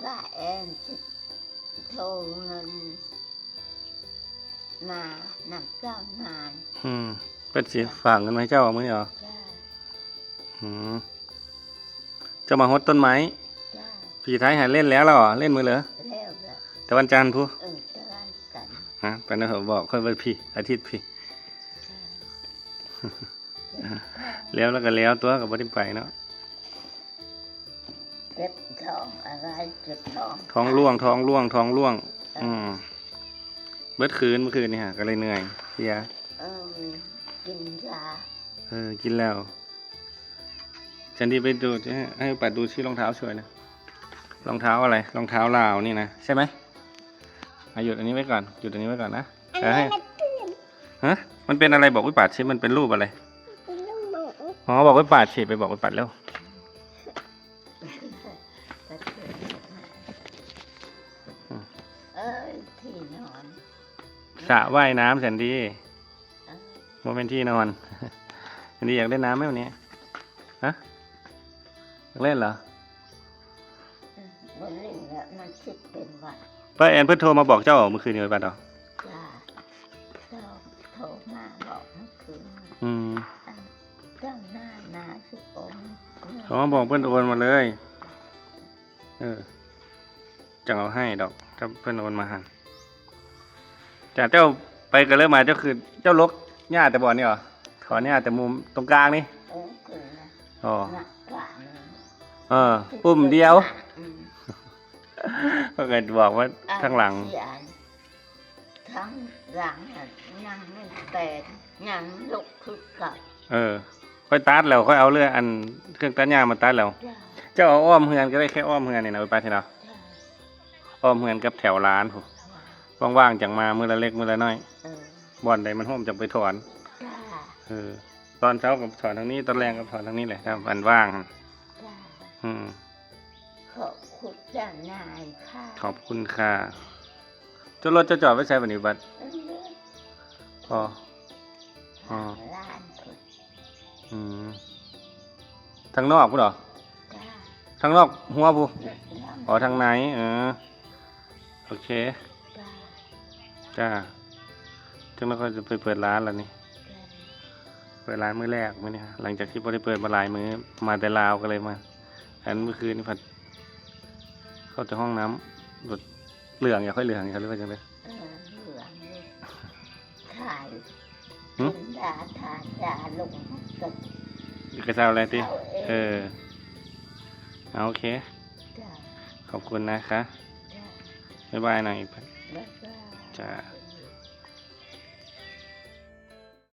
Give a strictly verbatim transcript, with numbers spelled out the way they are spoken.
ป้าแอนสิโทรเงินมานำเจ้านาน อืม เพิ่นสิฝากเงินมาให้เจ้ามื้อนี้เหรอ จ้า อืม เจ้ามาฮดต้นไม้ จ้า พี่ไทยหาเล่นแล้วเหรอ เล่นมื้อเหรอ แล้วแบบ แต่วันจันทร์พุ้น เออเจอกัน ฮะ ไปนะเหอะ บอกค่อยวันพี่ อาทิตย์พี่ จ้า แล้วแล้วก็แล้วตัวก็บ่ได้ไปเนาะ เจ็บท้องอะไรเจ็บท้อง ท้องร่วง ท้องร่วง ท้องร่วง อืม เบิดคืนเมื่อคืนนี่ฮะ ก็เลยเหนื่อยเพลีย เออกินยา เออ กินแล้ว ฉันดีไปดู ให้ให้ปัดดูที่รองเท้าสวยนะ รองเท้าอะไร รองเท้าลาวนี่นะ ใช่ไหมอ่ะหยุดอันนี้ไว้ก่อน หยุดอันนี้ไว้ก่อนนะ เออให้ ฮะ มันเป็นอะไร บอกวิปัสสิ มันเป็นรูปอะไร เป็นลูกหมู อ๋อ บอกวิปัสสิ ไปบอกวิปัสแล้ว เอ้ยที่นอน สระว่ายน้ำแสนดี เออ ว่าเป็นที่นอน แสนดีอยากเล่นน้ำไหมวันนี้ ฮะ อยากเล่นเหรอ มันเล่นแล้วมันคิดเป็นหวัด ป้าแอนเพิ่นโทรมาบอกเจ้าเมื่อคืนนี้ไปปัดเหรอ จ้าโทรโทรมาบอกเมื่อคืน อืม เจ้าหน้านาสิโอน เขามาบอกเพิ่นโอนมาเลย เออ จังเอาให้ดอก ถ้าเพิ่นโอนมาหัน จ้า เจ้าไปกันเลยมา เจ้าคือ เจ้าลกหญ้าแต่บ่อนนี่เหรอ ขอหญ้าแต่มุมตรงกลางนี่ เออคือนะ อ๋อ หนักกว่านะ เออ ปุ่มเดียว อืม ก็เกิดบอกว่าข้างหลัง เขียนทั้งหลังอะนั่งไม่เป็นยังลุกคือเก่า เออ ค่อยตัดแล้ว ค่อยเอาเลื่อยอันเครื่องตัดหญ้ามาตัดแล้ว จ้า เจ้าเอาอ้อมเฮือนก็ได้ แค่อ้อมเฮือนนี่นะ ไปปัดให้เนาะ จ้า อ้อมเฮือนกับแถวร้านพุ้น ว่างๆจังมามื้อละเล็กมื้อละน้อย เออ บ่อนใดมันโฮมจังไปถอน จ้า เออ ตอนเช้าก็ถอนทางนี้ ตอนแลงก็ถอนทางนี้แหละ ถ้ามันว่าง จ้า อืม ขอบคุณเจ้านายค่ะ ขอบคุณค่ะ เจ้ารถเจ้าจอดไว้ใส่บัดนี้บัด เออ อ๋อ อ๋อ ร้านคุณ อืม ทางนอกพุ้นเหรอ จ้า ทางนอกหัวพุ้น แล้ว อ๋อ ทางใน เออ โอเค จ้า จ้า จังแล้วก็จะไปเปิดร้านแล้วนี่ จ้า เปิดร้านมื้อแรกมื้อนี้ฮะ หลังจากที่บ่ได้เปิดมาหลายมื้อ มาแต่ลาวก็เลยมา อันเมื่อคืนนี่ผัด เข้าแต่ห้องน้ำ รถเหลือง อยากค่อยเหลือง อยากหรือว่าจังได๋ เออเหลืองเลยถ่าย หึ กินยาทานยาลงกับ กระเซาอะไรติ เอาเอง เออ เอาโอเค จ้า ขอบคุณนะคะ จ้า บ๊ายบายนางอีก แล้วก็ จ้า